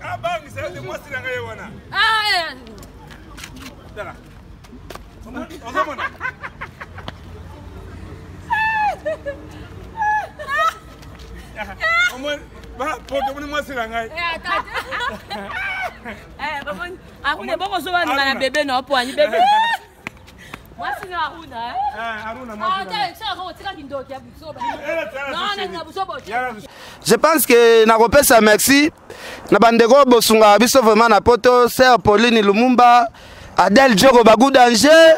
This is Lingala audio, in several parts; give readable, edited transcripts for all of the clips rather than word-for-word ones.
Abangisa yo te mwasi na ngai ye wana. Tala. Ozomona? Omoni poto omoni mwasi na ngai. Aruna boko zoba na bebe na poani bebe. Mwasi na Aruna eh. Eh, Aruna mwasi. Ah, tala saka ko tika kindoki ya buzoba. Non, na buzoba. Je pense que nakopesa merci na bandeko bosungaka biso vraiment na poto sœur Pauline Lumumba, Adèle Djoko Bagou Danger,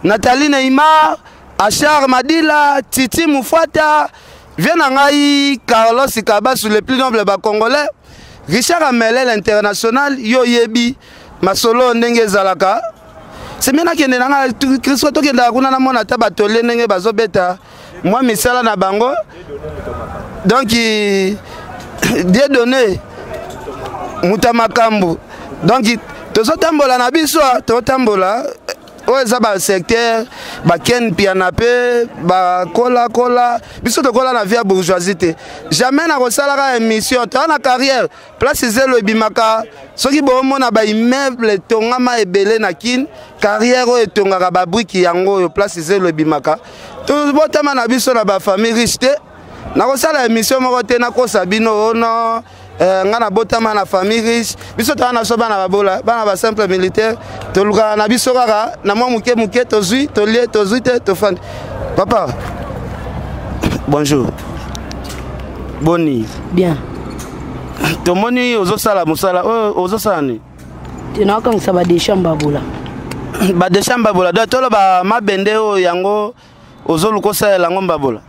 Nathalie Neymar, Achar Madila, Titi Mufata, vieux na ngai Carlos Kabasu le plus noble ba congolais, Richard Amele l'international, yo yebi masolo ndenge ezalaka. Semi nakende na ngai Christo tokendaka kuna namona ata batolie ndenge bazobeta mwa misala na bango donc Dieu donné moto ya makambo donc tozotambola na biso tozotambola oyo eza basecteur baken piana mpe bakolakola biso tokola na vie ya bourgeoisie te jamais nakosalaka émission toa na carrière place zelo ebimaka soki boomona baimmeuble etongama ebele na kin carrière oyo etongaka babriki yango oyo place zelo ebimaka tobotama na biso na bafamille riche te nakosala émission moko te nakosa bino ono oh eh, ngai nabotama na famille riche biso toza na biso bana babola bana basimple militaire tolukaka na biso kaka na mwa moke moke tozwi tolie tozwi te tofandi papa bonjour boni bien tomoni ozosala mosala oyo ozosala nini te nakangisa badesha mbabola badesha mbabola donc toloba mabende oyo yango ozoluka osalela yango mbabola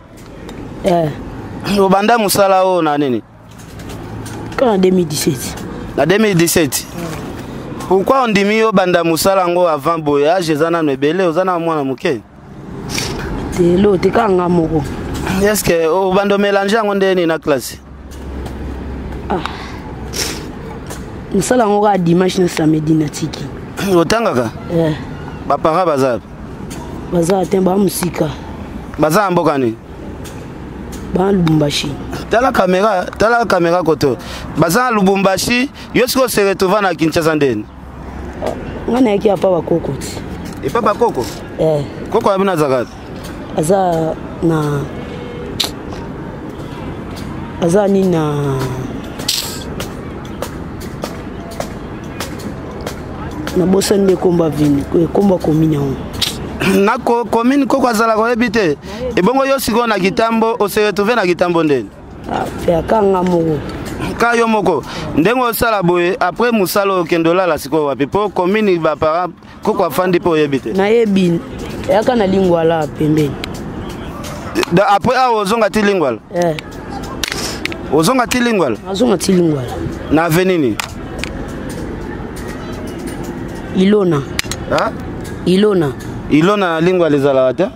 eh. obanda mosala oyo na nini ka na 2017 na 2017 pourquoi ondimi yo banda mosala yango avant boye age eza nano ebele oza na mwana moke te lo te kaka nga moko est ce que obanda omélange yango nde nini na classe ah. nasala yango kaka dimanche na samedi natiki otangaka eh. baparent baza baza te baa mosika baza na mboka nini baa lubumbashi tala kamera tala kamera koto baza na lubumbashi yo sikoyo se retrouva na kinshasa ndeni nga nayaki apa bakoko ti epa bakoko eh. koko ya bino azalaka aza na aza nini na nabosani nde komba vini komba komine yango na commune koko azalaka oyebi te ebongo yo sikoyo na kitambo ose retrouve na kitambo ndeni ah, ka nga moko ka yo moko ndenge osala boye après mosala okende olala sikoyo wapi mpo commune baparent koko afandi mpo oyebi te nayebi eyaka na lingwala pembeni après awa ozonga ti lingwala eh. ozonga ti lingwala azonga ti lingwala na ave nini ilona ha? ilona ilona na lingwala ezalaka te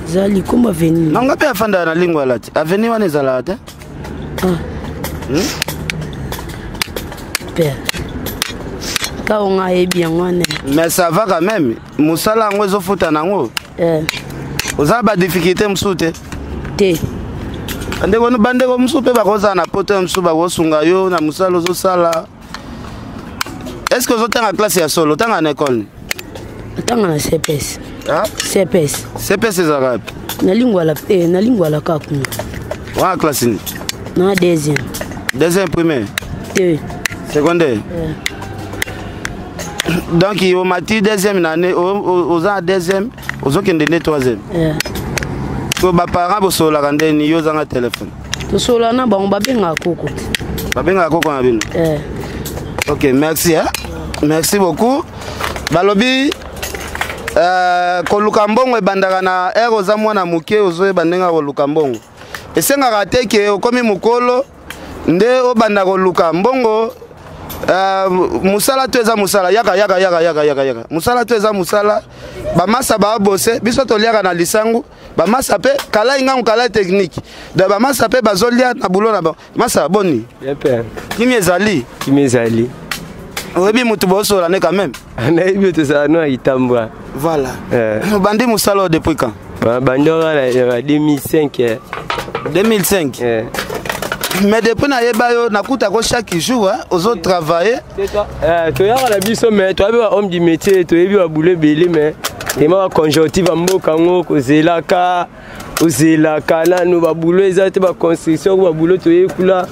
eza likombo aveni na nga mpe afandaka na lingwala te aveni wana ezalaka te ah. hmm? père kao nga ayebi yango wana mais ça va quand même mosala yango ezofuta nango eh. oza na badifficulté mosusu te te bandeko bandeko mosusu mpe bakozala na poto ya mosusu bakosunga yo na mosala ozosala est ce que ozotanga classe ya solo otanga na école nini otanga na cps cps cps ezalaka wapi nalingwala eh, nalingwala kaka kuna wana classe nini na deuxième deuxième primaire te secondaire eh. donc omati deuxième na année oza na deuxième ozokende nde troisième eh. po baparent bosololaka ndeni yo ozanga telefone tosolola na bango babengaka koko babengaka koko na bino eh. ok merci hein? merci beaucoup balobi euh, koluka mbongo ebandaka na ere oza mwana moke ozoyeba ndenge ya koluka mbongo esengaka te ke okomi mokolo nde obanda koluka mbongo Uh, mosala to eza mosala yaka yaka yaka yaka yaka yaka mosala to eza mosala bamasa baabose biso toliaka na lisangu bamasa mpe kalai ngangu kalai technique donc bamasa mpe bazolia na bulo na bango masa boni kimi ezali kimi ezali oyebi motu bosola ne quand même nayebi tozala no ya kitambwa voilà eh. obandi mosala oyo depuis quand bandi wana na 2005 2005 eh. Mais depuis nayeba yo, nakutako chaque jour ozo travailler. Toyaka na biso, mais toyebi ba homme du métier, toyebi baboulot ebele, mais tema baconjonctive ya mboka yango, kozelaka, ozelaka nanu baboulot eza te, baconstruction ko baboulot toyebi kuna,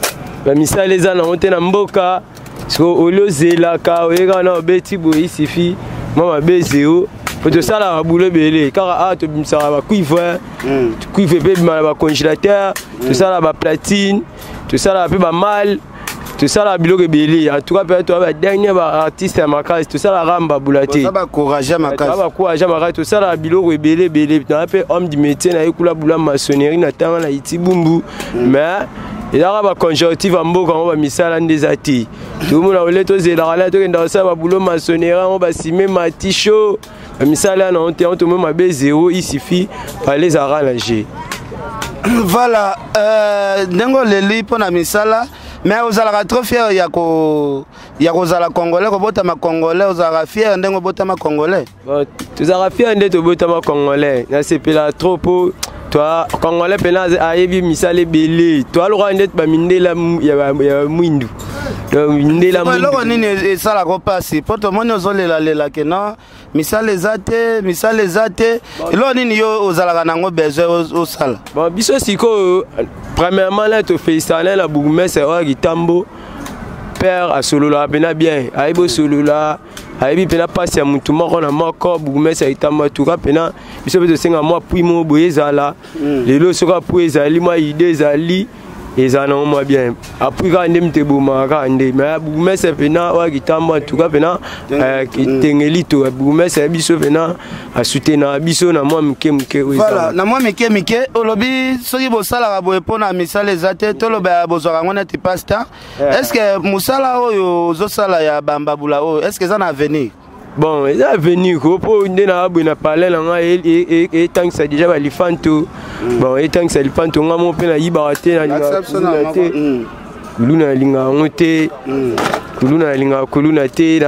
bamisala eza nango te na mboka. So oli ozelaka, oyekaka na obeti boye, isifi mwa mabe zero, po tosalaka baboulot ebele kaka awa. Tobimisaka bacuivre, cuivre mpe ebima na bacongélateur, tosalaka baplatine, tosalaka mpe bamalle, tosalaka biloko ebele. En tout cas mpe toya badernier baartiste ya makasi, tosalaka mbabula te. Oza bacourage makasi. Bacourage makasi, tosalaka biloko ebele ebele. Naa mpe homme du métier, naye kula bula maçonnerie na ntanga na iti bumbu, mais ezalaka baconjonctive ya mboka yango, bamisala nde eza te. Tomona ole tozelaka na tokenda kosala baboulot maçonnerie yango, basime mati chaud, bamisala nango te. Yango tomoi mabe zéro, il suffit pale ezalaka na g. Voilà, ndenge oleli mpo na misala, mais ozalaka trop fier ya kozala congolais, kobotama congolais. Ozalaka fier ndenge obotama congolais? Bon, tozalaka fier nde tobotama congolais. Nasepelaka trop mpo toa congolais mpena ayebi misala ebele. Toa lokola ndeti bamindela ya mwindu. Donc, mindela Eloko mwindu. nini esalaka mpasi? Mpo tomoni ozolelalela ke non, misala eza te, misala eza te. Eloko nini yo ozalaka nango besoin osala? Bon, biso sikoyo, premièrement na tofélicitaka na na bourgmestre oyo Kitambo père. Asololaka mpena bien, ayebi osolola, ayebi mpena mpasi ya motu moko na moko. Bourgmestre ya Kitambo atuka mpena biso mpe tosenga mwa appui moko boye ezala. Lelo soki appui ezali, mwa idée ezali, ezala nango mwa bien. Appui kaka nde moto ebomaka kaka nde, mais bourgmestre mpena oyo Kitambo atuka mpena tengeli to bourgmestre ya biso mpena asoutenaka biso na mwa moke moke oyo Voilà, ezala. Na mwa mike mike. Olobi soki bosalaka boye mpo na misala eza te, toloba bozwaka yango neti passe-temps. Est ce que mosala oyo ozosala ya bambabula oyo, est ce que eza na avenir? Bon, eza avenir ko, mpo nde na boye na palais na ngai etangisa déjà balifanto. Bon, etangisa lifanto, nga mo mpe nayibaka te, nalingaka kuluna te. Kuluna nalingaka yango te, kuluna nalingaka kuluna te.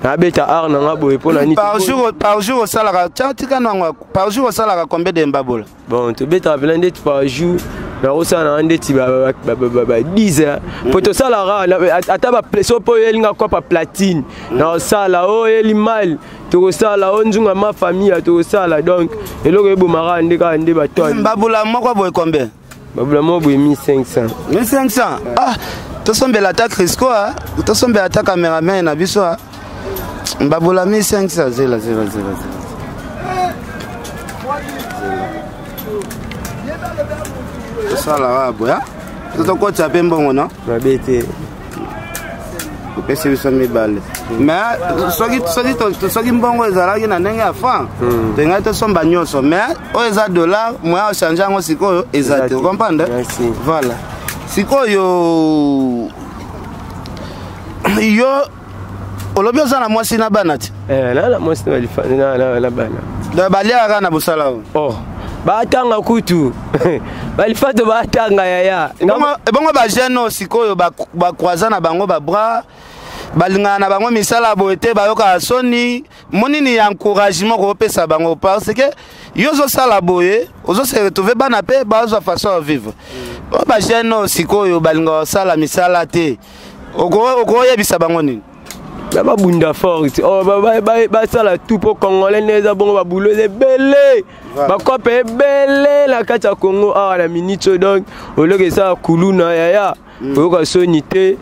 Nabeta art na nga boye mpo na nini? Par jour osalaka, tia tika nango, par jour osalaka combien de mbabola? Bon, tobetaka mpena ndeti par jour nakosala nanga ndeti ba 10 heures, po tosalaka ata so mpo oyelinga kopa platine nakosala, oyo oyeli mal tokosala, oyo nzunga ma famille tokosala. Donc eloko ebomaka nde kaka nde batone. Mbabula moko boye combien? Babula moko boye 1500. 1500. Ah, tosombela ata Crisco, ah, tosombela ata cameraman na biso. Ah, mbabula 1500. Zela, zela, zela, zela. Tosalaka boya, tokotisa mpe mbongo no. Mabe te. Opesi biso mibale, mais soki mbongo ezalaki na ndenge ya franc, tolingai tosomba nyonso, mais oyo eza dollar, moyen ochange yango sikoyo eza te, comprendre? Merci. Voilà, sikoyo yo olobi oza na mwasi na bana ti? Eh, na mwasi na bana. Donc baliaka kaka na bosala oyo? Oh, batanga kutu, balifato batanga yaya. Ebongo bajeune oyo sikoyo bacroisa na bango babras, balingaka na bango misala boye te, bayokaka soni, monini ya encouragement koopesa bango? Parce que yo ozosala boye, ozose retrouve, bana mpe bazwa façon ya vivre. Oyo bajeune oyo sikoyo balingaka kosala misala te, okoyebisa bango nini? Na babunda fort, oh, basala tout mpo congolais nde eza bongo, baboulot eza ebele, bakope ebele na kati ya Congo awa na minute oyo. Donc oloko esala kuluna yaya, oyoka soni te,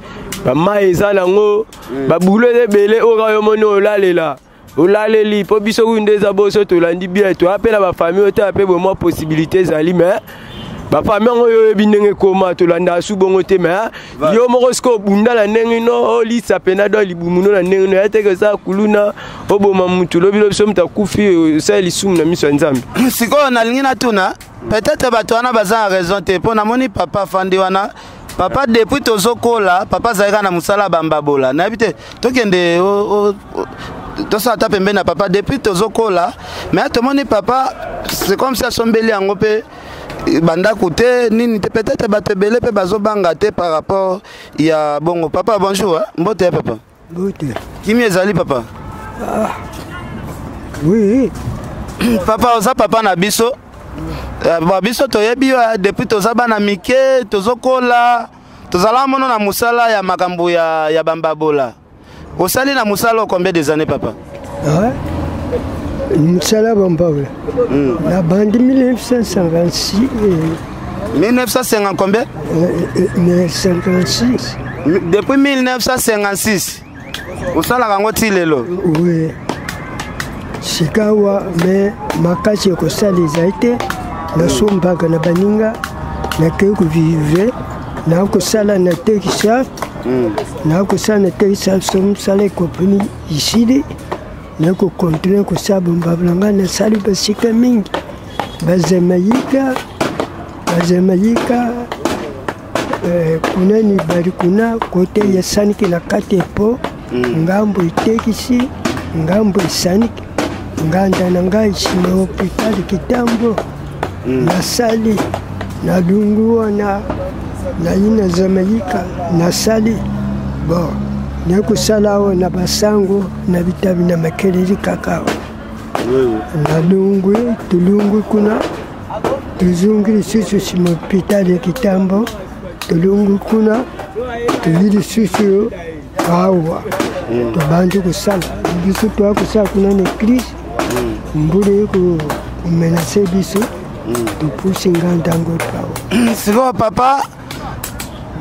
bamai eza nango, baboulot eza ebele. Oyo kaka yo moni olalela, olaleli mpo biso kuyu nde eza boso. Tolandi bien, toya mpe na bafamille oyo tala mpe boye, mwa possibilité ezali, mais bafamille yango oyo oyebi ndenge ekoma, tolandaka su bongo te. Mais yo moko sikoyo obunda na ndenge no olisa mpena do libumu no na ndenge no ya teke osala kuluna, oboma mutu, lobi lobi so moto akufi, osala lisumu na miso ya Nzambe. Sikoyo nalingi natuna, peut-être bato wana baza na raison te, mpo namoni papa afandi wana. Papa, depuis tozokola, papa azalaki kaka na mosala ya bambabola. Nayebi te, tokende tosala ata pembeni na papa. Depuis tozokola, mais tomoni papa, c'est comme si asombeli yango mpe bandako te, nini te. Peut-être bato ebele mpe bazobanga te par rapport ya bongo. Papa, bonjour, hein? Mbote ya papa. Mbote. Kimi ezali papa? Oui. Papa, oza papa na biso. Bon, biso toyebi yo depuis toza bana mike, tozokola. Tozala mono na mosala ya makambo ya, ya bambabola. Osali na mosala combien des années papa? Ah, mosala bambabola. Nabandi 1956. 1950 combien? 56. Depuis 1956. Osalaka yango ti lelo? Oui. Sikawa me makasi ya kosala ezali te, nasombaka na baninga, nakei kovivre, nakosala na Texas, nakosala na Texas so mosala ekoponi isili, nakokontinue kosala bombabo na ngai. Nasali basika mingi, bazemayika bazemayika kuna nibali kuna kote ya saniki na kati epo ngambo etekisi ngambo esaniki nganda na ngai nsima hopitali kitambo. Nasali nalungu wana nayi na Zamaika, nasali bon nakosala awa na basango na bitabi na makeleli kaka awa. Nalungwi tolungwi kuna, tozongi lisusu nsima hopitali ya kitambo, tolongwi kuna toyi lisusu awa, tobandi kosala biso toya kosala kuna na eglise. Mbula ye komenase biso, topusi nganda yango epawa. Sikoyo papa,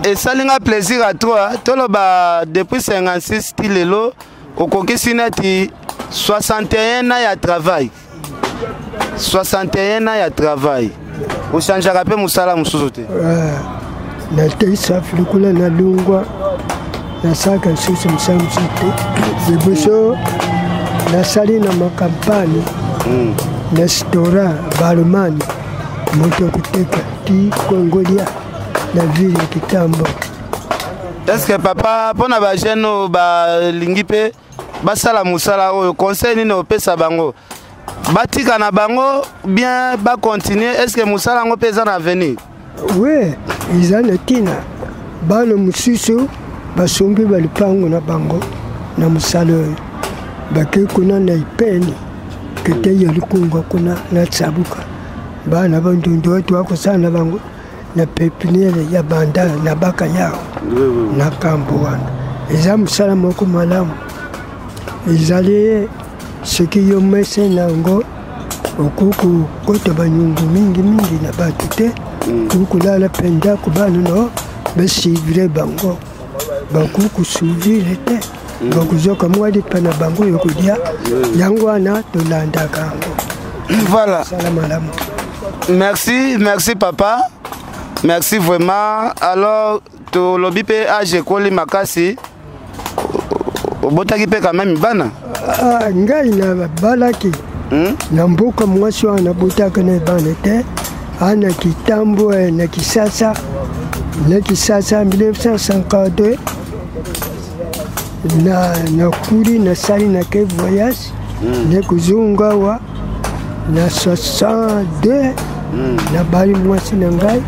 esali nga plaisir à toi. Toloba depuis 56 ti lelo, okokisi neti 61 ans ya travail. 61 ans ya travail, ochangeaka mpe mosala mosusu te? Nateisa lokola nalongwa, nasalaka lisusu mosala mosusu te. Liboso nasali na makampani, na stora balemane, moto ya koteka ti kongolia na ville ya Kitambo. Est ce que papa, mpo na bajeune oyo balingi mpe basala mosala oyo, conseil nini opesa bango? Batika na bango bien, bacontinue? Est ce que mosala yango mpe eza na avenir? We, eza na ntina. Bana mosusu basombi balupango na bango na mosala oyo, bakei kuna na ipeni kete ya lukunga kuna na tsabuka. Bana bandundu oyo toakosala na bango na pepiniere ya banda na baka yao na kambo wana, eza mosala moko malamu. Ezali soki yo mese na yango, okoki kokota banyungu mingimingi na bato te, okoki kolala mpe ndako, bana no basivre bango, bakoki kosuvire te, bakozoka mwa lipa na bango ya kolia. Yango wana tolandaka yango. Voilà. Sala malamu. Merci, merci papa, merci vraiment. Alors tolobi mpe age ekoli makasi, obotaki mpe quand même bana? Ah, ngai nabalaki na mboka, mwasi wana nabotaka na bana te. Ana Kitambo, na Kisasa, na Kisasa 1952. Na nakuli, nasali, nake voyage, nekozonga awa na 62, nabali mwasi na ngai,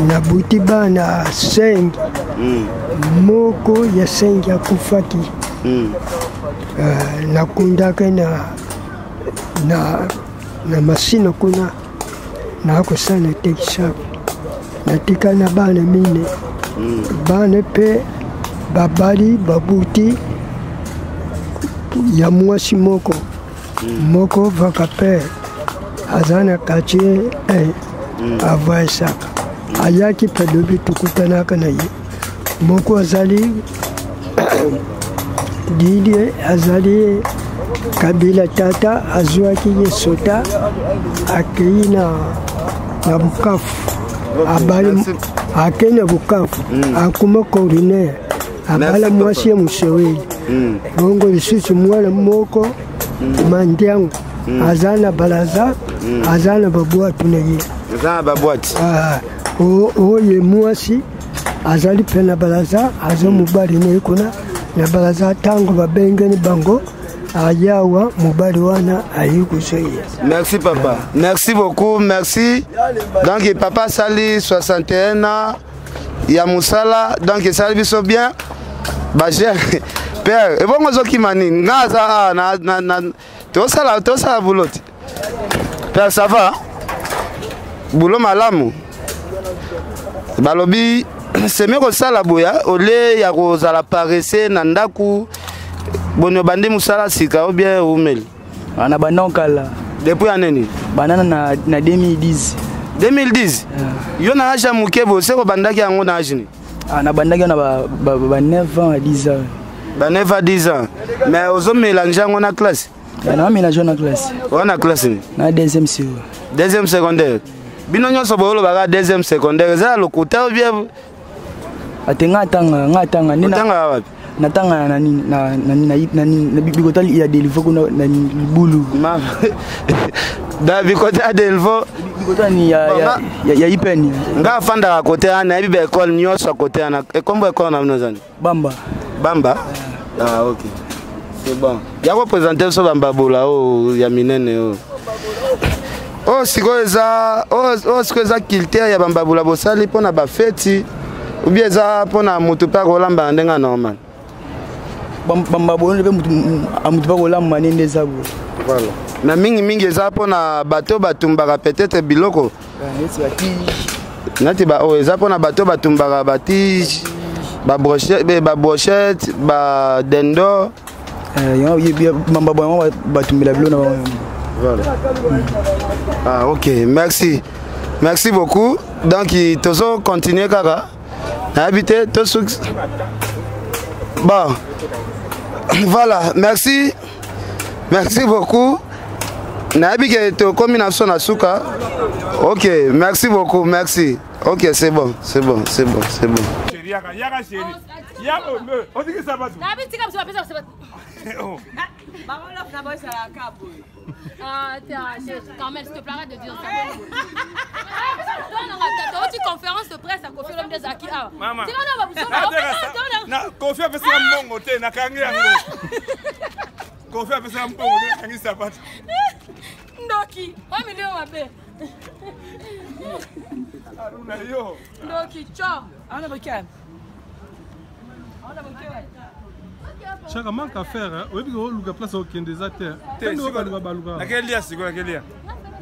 nabuti bana 5. Moko ya 5 akufaki. Nakundaki na masina kuna, nakosala etekisako, natika na bana mine. Bana mpe babali, babuti ya mwasi moko moko vaka. Pere aza na quartier 1, avoyesaka, ayaki mpe lobi tokutanaka na ye. Moko azali Didie, azali Kabila tata azwaki ye sota, akei na Bukavu, abali, akei na Bukavu, akoma coroner, abala mwasi ya Moseweli. Bongo lisusu mwana moko Mandiango aza na Balaza, aza na babwatu na ye. Eza na babwati. Ah, oyo mwasi azali mpe na Balaza, aza mobali na ye kuna na Balaza. Ntango babengani bango, ayawa mobali wana ayi kozwa ye. Merci papa, merci beaucoup, merci. Donc papa asali 61 ans ya mosala, donc esali biso bien. Bajeune père, ebongo ozokima nini? Nga aza awa na tosala boulot te. Père, ça va? Boulot malamu. Balobi semi kosala boya olie ya kozala paresse na ndako boni obandi mosala sika ou bien oumeli? Ah, na banda kala. Depuis année nini? Banana na 2010. 2010? Yo na âge ya moke boye se kobandaki yango na âge nini? Ah, na bandaki na ba 9 ans à 10 ans. Ba 9 à 10 ans. Mais ozo mélanger yango na classe? Na mélanger na classe. Wana classe nini? Na deuxième secondaire. Deuxième secondaire. Bino nyonso boyolobaka deuxième secondaire eza lokuta ou bien? Ate nga tanga, nga tanga. Otanga wapi? Natanga na nini, na na na na na bikota ya Delvaux kuna na libulu. Ma da bikota ya Delvaux. Bikota ni ya IPN. Nga afandaka kote wana, nayebi ba école nyonso kote wana. Ekombo école na bino zani? Bamba. Bamba? Ah OK. C'est bon. Ya ko présenter biso bambabola oyo ya minene oyo. Oyo sikoyo eza, oyo sikoyo eza culture ya bambabula bosali mpona bafeti ou bien eza mpona motu mpe akolamba na ndenge ya normal? Bambabula mpe motu mpe akolamba nde eza boye. Voilà. Mais mingi mingi eza mpona bato batumbaka peut-être biloko. Neti batige. Neti ba oyo eza mpona bato batumbaka batige, ba brochette, ba brochette, ba dendo. Bambabula yango batumbela biloko na bango. Voilà. Ah OK, merci. Merci beaucoup. Donc tozo continuer kaka. Nayebi te to Bon. Voilà, merci. Merci beaucoup. Nayebi ke tokomi na biso na suka. OK, merci beaucoup, merci. OK, c'est bon, c'est bon, c'est bon, c'est bon. Chérie, yaka, yaka chérie. Yaka, otiki sapato. Nabi tika biso bapesa sapato. Oh. Ah, Carmel, s'il te plaît, arrête de dire ça. Toi, tu conférence de presse à Koffi Olomide Zaki. Ah. Maman. Tu vas dans Na Koffi apesa mbongo te na kangi yango. Koffi apesa mbongo te kangi sapato. Ndoki, wa milio mabe. Aruna yo. Ndoki, cho. Ana bokia. Ana bokia. Chaka manque à faire, hein. Oyebi ko luka place okende eza te. Te baluka baluka. Nakelia sikoyo nakelia.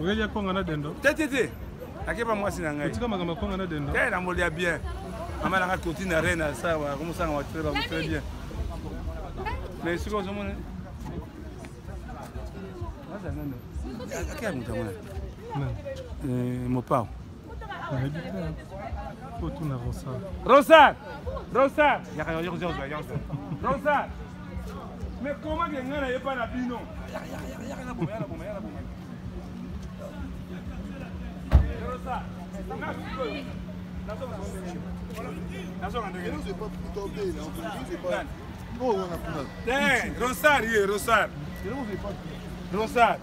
Okelia konga na dendo. Te te te. Nakepa mwasi na ngai. Otika makambo konga na dendo. Te na molia bien. Mama nanga Clotine na reine ça va comme ça on va très très bien. Mais sikoyo ozomona. Waza nani? Akia mutu amona. Eh mopao. Otuna Rosar. Rosar! Rosar! Yaka yaka yaka yaka. Rosar! Mais comment que nga na yepa na bino? Yaka yaka yaka yaka na boma yaka na boma yaka na boma. Rosar! Nga sikoyo. Nazonga ndenge. Te, Rosar ye, Rosar. Rosar.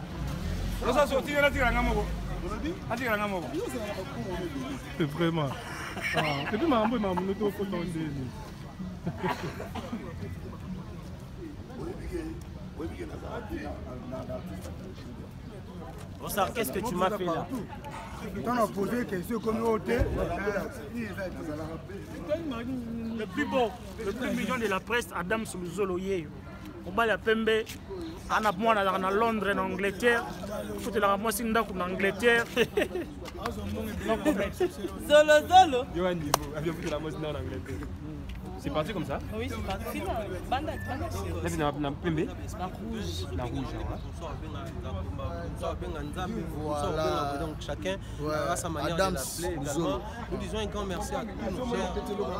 Rosar so tika tika nga moko. Atikala nga moko. Vraiment. Ah, et puis makambo makambo to kota ndeni. Rosar, qu'est-ce que tu m'as fait là? Quand on a posé question comme hôtel, le plus beau, le plus mignon de la presse, Adam Souluzolo Yeyo. Mobali ya pembe ana mwana azalaka na Londres na Angleterre, afutelaka mwasi ndako na Angleterre. Zolo zolo. Yo niveau, avion futela mwasi ndako na Angleterre. C'est parti comme ça? Oui, c'est parti. Banda, banda. Là, c'est na pembe? Na rouge. Na rouge, hein. Voilà. Donc chacun ouais. a sa manière Adams, de l'appeler également. Nous disons un grand merci à tous nos chers internautes.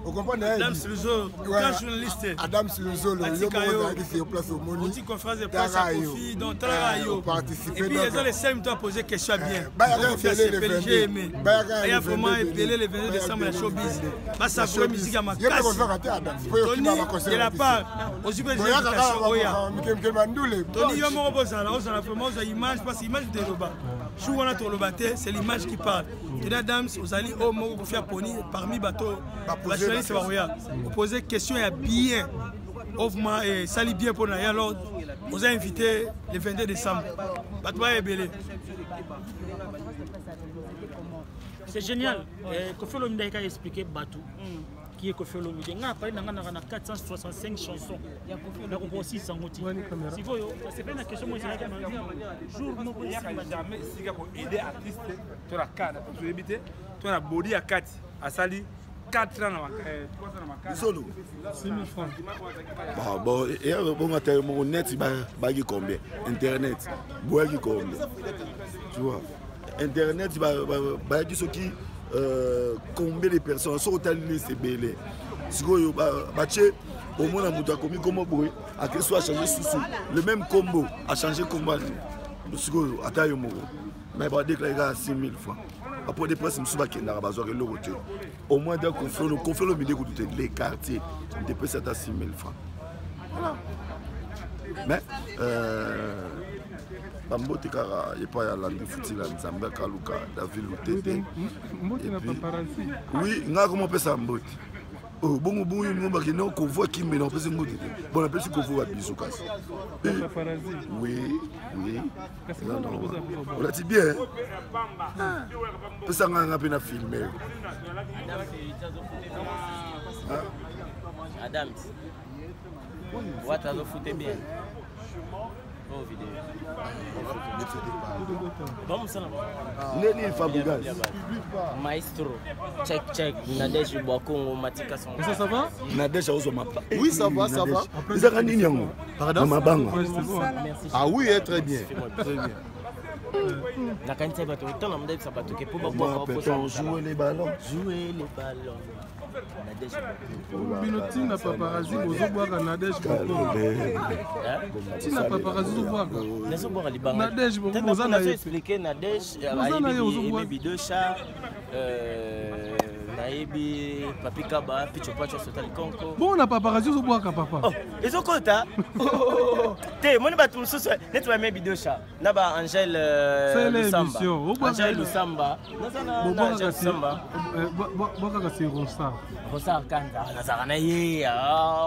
Vous comprenez? Adam Luzolo, grand journaliste. Adam Luzolo, yo moko sur place au Moni. Oti conférence de presse à Koffi, donc Tala yo. Participer. Et puis les autres, les toi poser question bien. Bayaka ebele le j'ai aimé. 22. Bayaka Aya vraiment ebele le 22 décembre la showbiz. Basa pour musique à ma casse. Tony de la part, aussi bien invitation oya. Tony yo moko bozala, ozala vraiment ozala image parce que image de loba. Jour wana toloba te, c'est l'image qui parle. Tony Adams ozali o moko Koffi aponi parmi bato ba journaliste bakoya. Oposer question ya bien. Ovma et sali bien pour na alors vous a invité le 22 décembre. Bato ba ebele. C'est génial. Koffi Olomide a expliqué Batou. Qui est Koffi Olomide? Nga parlé nanga na 465 chansons. Na ko 600 oti. Sikoyo, c'est pas une question moi c'est jour moko yaka jamais sika ko aider artiste to la kana to éviter to na body ya kati. Asali 4 ans na 3 ans na makala. Solo. 6000 francs. Bon, bon, et bon, attends, mon net, il combien Internet, boyaki combien Tu vois Internet, bayaki soki combien de personnes soki otali liste ebele sikoyo batie omona moto akomi kombo boye ake so achange susu le même kombo achange kombo sikoyo ata yo moko mais badeklare kaka 6000 francs bapo de presse mosusu bakendaka bazwaka eloko te au moins da koflolo koflolo mide kutu te les quartiers ndepesi ata 6000 francs voilà mais bambote kaka epai ya landi futila nzambe akaluka david lutete oui ngai koma opesa mbote oh, bongo bongo yo ningo bakende kovo akimbe na opesi mbote te bon napesi kovo babizu kasi oui oui olati bien pesa ngai nga mpe na filme Adams. What azofute bien. Oh, vidéo. Neni Fabregas. Maestro. Check check. Nadège Boakongo Matika son. Ça, ça va Nadège aozwa mapa. Oui, ça va, ça va. Ezaka nini yango? Pardon? Mabanga. Ah oui, eh, très bien. Très bien. nakanisa bato ntango namodebisa bato ke mpo bakoka jouer les ballons jouer les ballons bino ntina paparazi bozobwaka nadege ntina paparazi ozobwaka nazobwaka libanga nadege boza na ye explike nadege ayebi bidosha nayebi papi kaba picho pacho sotali konko bongo na paparazi ozobwaka papa ezokota te moni bato mosusu neti bamie bidosha na ba angèle lusamba angèle lusamba bwakaka se ronsard ronsard kanza nazalaka na ye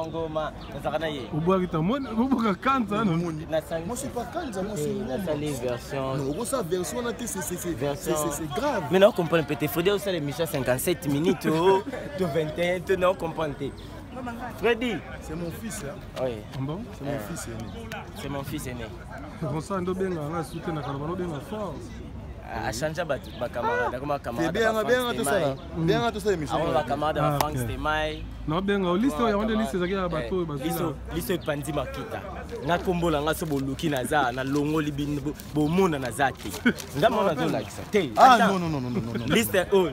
ngoma nazalaka na ye obwaki ta obwaka kanza nasali version okosa version wana te c'est grave mais nao comprendre peut fredi osala émission 57 minutes to 21 to nao comprendre te Freddy. C'est mon fils. Hein. Oui. Ah bon C'est mon fils aîné. C'est mon fils aîné. Bonsoir, ndobenga nga soute na kaloba nobenga fort. achanja bato bacamarade akoma camarade émission bacamarade ba Frank Stemay nabenga liste oyo yango nde liste ezalaki ya bato oyo bazwi liste oyo epandi makita nga nkombo na nga so boluki naza nalongoli bino bomona naza te nga mona nazolakisa te liste oyo.